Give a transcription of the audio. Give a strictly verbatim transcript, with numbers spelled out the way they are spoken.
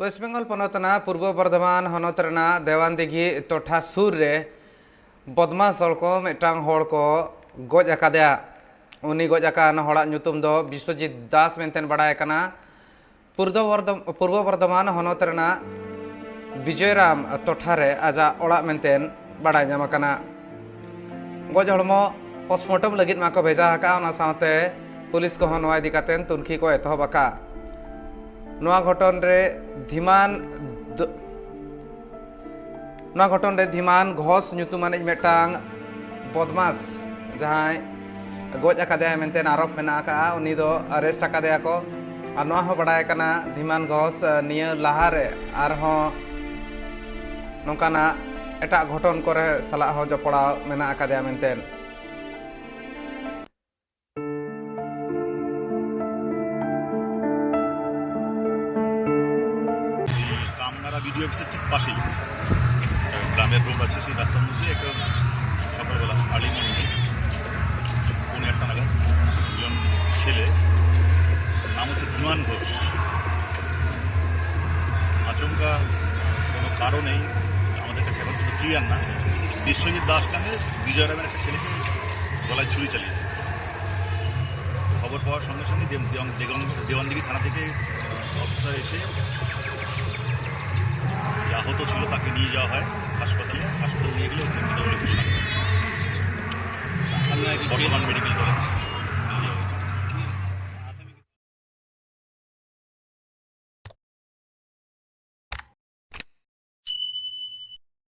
West Bengal ᱯᱚᱱᱚᱛ ᱨᱮᱱᱟᱜ ᱯᱩᱨᱵᱚ ᱵᱚᱨᱫᱷᱚᱢᱟᱱ ᱦᱚᱱᱚᱛ ᱨᱮᱱᱟᱜ ᱫᱮᱣᱟᱱᱫᱤᱜᱷᱤ ᱴᱚᱴᱷᱟ ᱥᱩᱨ ᱨᱮ ᱵᱚᱫᱢᱟᱥ ᱦᱚᱲ ᱠᱚ ᱢᱤᱫᱴᱟᱝ ᱦᱚᱲ ᱠᱚ ᱜᱚᱡ ᱟᱠᱟᱫᱮᱭᱟ᱾ ᱩᱱᱤ ᱜᱚᱡ ᱟᱠᱟᱱ ᱦᱚᱲᱟᱜ ᱧᱩᱛᱩᱢ ᱫᱚ ᱵᱤᱥᱣᱚᱡᱤᱛ ᱫᱟᱥ ᱢᱮᱱᱛᱮ ᱵᱟᱲᱟᱭ ᱠᱟᱱᱟ᱾ ᱯᱩᱨᱫᱚ ᱵᱚᱨᱫᱚᱢ-, ᱯᱩᱨᱵᱚ ᱵᱚᱨᱫᱷᱚᱢᱟᱱ ᱦᱚᱱᱚᱛ ᱨᱮᱱᱟᱜ ᱵᱤᱡᱚᱭᱨᱟᱢ ᱴᱚᱴᱷᱟ ᱨᱮ ᱟᱡᱟᱜ ᱚᱲᱟᱜ ᱢᱮᱱᱛᱮ ᱵᱟᱲᱟᱭ ᱧᱟᱢ ᱟᱠᱟᱱᱟ᱾ ᱜᱚᱡ ᱦᱚᱲᱢᱚ ᱯᱳᱥᱴᱢᱚᱨᱴᱮᱢ ᱞᱟᱹᱜᱤᱫ ᱢᱟᱠᱚ ᱵᱷᱮᱡᱟ ᱟᱠᱟᱫᱼᱟ᱾ ᱚᱱᱟ ᱥᱟᱶᱛᱮ ᱯᱩᱞᱤᱥ ᱠᱚᱦᱚᱸ ᱱᱚᱣᱟ ᱤᱫᱤ ᱠᱟᱛᱮ ᱛᱩᱱᱠᱷᱤ ᱠᱚ ᱮᱛᱚᱦᱚᱵ ᱟᱠᱟᱫᱼᱟ᱾ ᱱᱚᱣᱟ ᱜᱷᱚᱴᱚᱱ ᱨᱮ ᱫᱷᱤᱢᱟᱱ ᱫᱚ-, ᱱᱚᱣᱟ ᱜᱷᱚᱴᱚᱱ ᱨᱮ ᱫᱷᱤᱢᱟᱱ ᱜᱷᱳᱥ ᱧᱩᱛᱩᱢᱟᱱᱤᱡ ᱢᱤᱫᱴᱟᱝ ᱵᱚᱫᱢᱟᱥ, ᱡᱟᱦᱟᱸᱭ ᱜᱚᱡ ᱟᱠᱟᱫᱮᱭᱟ ᱢᱮᱱᱛᱮ ᱟᱨᱳᱯ ᱢᱮᱱᱟᱜ ᱟᱠᱟᱫᱼᱟ, ᱩᱱᱤ ᱫᱚ ᱟᱨᱮᱥᱴ ᱟᱠᱟᱫᱮᱭᱟ ᱠᱚ᱾ ᱟᱨ ᱱᱚᱣᱟ ᱦᱚᱸ ᱵᱟᱲᱟᱭ ᱠᱟᱱᱟ, ᱫᱷᱤᱢᱟᱱ ᱜᱷᱳᱥ, ᱟᱸ, ᱱᱤᱭᱟᱹ ᱞᱟᱦᱟᱨᱮ ᱟᱨᱦᱚᱸ ᱱᱚᱝᱠᱟᱱᱟᱜ ᱮᱴᱟᱜ ᱜᱷᱚᱴᱚᱱ ᱠᱚᱨᱮ ᱥᱟᱞᱟᱜ ᱦᱚᱸ ᱡᱚᱯᱲᱟᱣ ᱢᱮᱱᱟᱜ ᱟᱠᱟᱫᱮᱭᱟ ᱢᱮᱱᱛᱮ᱾ কামনাড়া বিডিও অফিসের ঠিক পাশেই একটা গ্রামের রোড আছে, সেই রাস্তার মধ্যে একটা সকালবেলা আর্লি মর্নিং পৌনে আটটা নাগাদ দুজন ছেলে, নাম হচ্ছে ধীমান ঘোষ, আচমকা কোনো কারণেই আমাদের কাছে এখন ক্লিয়ার না, বিশ্বজিৎ দাস নামে বিজয় নামের একটা ছেলেকে গলায় ছুরি চালিয়ে খবর পাওয়ার সঙ্গে সঙ্গে দেব-, দেওয়ান-, দেওয়ান-, দেওয়ানদিঘি থানা থেকে, আহ, অফিসার এসে যে আহত ছিল তাকে নিয়ে যাওয়া হয় হাসপাতালে। হাসপাতালে নিয়ে গেলে ওখানে মৃত বলে ঘোষণা করা হয়। Bardhaman medical college.